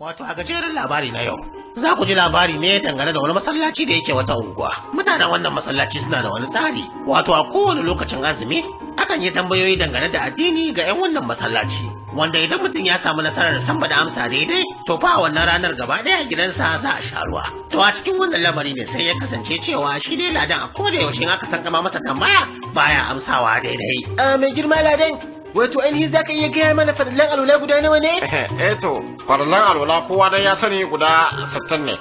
Wato a gajeren labari na yau, za ku ji labari ne dangane da wani masallaci da yake wata unguwa. Mutanen wannan masallaci suna da wani tsari. Wato a kowane lokacin azumi, akan yi tambayoyi dangane da addini ga 'yan wannan masallaci. Wanda idan mutum ya samu nasarar samba da amsa daidai, to fa a wannan ranar gaba ɗaya gidansa za a sha ruwa. To a cikin wannan lamari ne sai ya kasance cewa shi dai ladan a koda yaushe in aka san kama masa tambaya baya amsawa daidai. A mai girma ladan, wato ainihin za ka iya gaya mana farillan alwala guda nawa ne? Eh to, farillan alwala kowa dai ya sani guda 60 ne.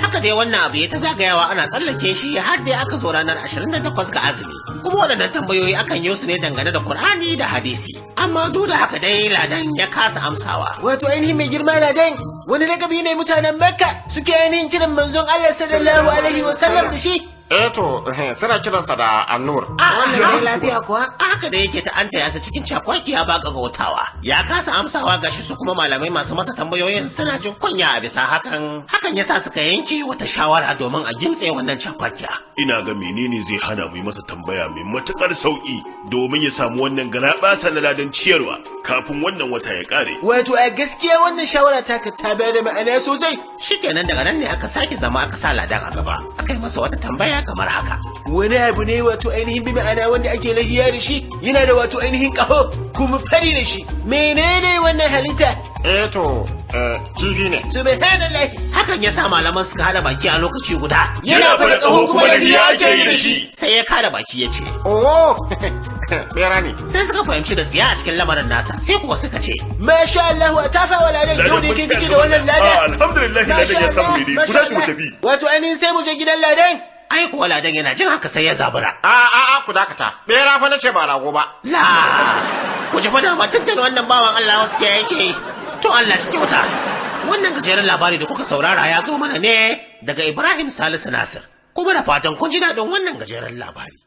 Haka dai wannan abu ya ta zagayawa ana tsallake shi har dai aka zo ranar 28 ga azumi. Kuma waɗannan tambayoyi akan yi su ne dangane da Kur'ani da hadisi. Amma duk da haka dai ladan ya kasa amsawa. Wato ainihin mai girma ladan, wani lakabi ne mutanen Makka suke ainihin kiran manzon Allah sallallahu alaihi wasallam da shi. Eh to, suna kiransa da Annur. A wannan lafiya kuwa haka da yake ta anta yasa cikin cakwakiya ba gagautawa. Ya kasa amsawa gashi su kuma malamai masu masa tambayoyin suna jin kunya a bisa hakan. Hakan yasa suka yanke wata shawara domin a gimtse wannan cakwakiya. Ina ga menene zai hana mu yi masa tambaya mai matukar sauki domin ya samu wannan garaɓasa na ladan ciyarwa kafin wannan wata ya kare. Wato a gaskiya wannan shawara taka ta bayar da ma'ana sosai. Shikenan daga nan ne aka sake zama aka sa ladan a gaba. Aka yi masa wata tambaya kamar haka. Wani abu ne wato ainihin bi ma'ana wanda ake lahiya da shi yana da wato ainihin ƙaho kuma fari da shi. Menene wannan halitta? Eh to, kifi ne. Subhanallah. Hakan ya sa malaman suka hada baki a lokaci guda. Yana fara ƙaho kuma lahiya ake yi da shi. Sai ya kada baki ya ce. Oh, bera ne. Sai suka fahimci da tsiya a cikin lamarin nasa sai kuwa suka ce. Masha Allah a tafa wa ladan yau ne kai kike da wannan lada. Alhamdulillah ladan ya samu daidai. Ku tashi mu tafi. Wato ainihin sai mu je gidan ladan. Ai kuwa ladan yana jin haka sai ya zabura. A a a ku dakata. Bera fa nace ba rago ba. La ku ji fa dama tuntun wannan bawan Allah wasu ke yake. To Allah shi kyauta. Wannan gajeren labari da kuka saurara ya zo mana ne daga Ibrahim Salisu Nasir. Kuma da fatan kun ji daɗin wannan gajeren labari.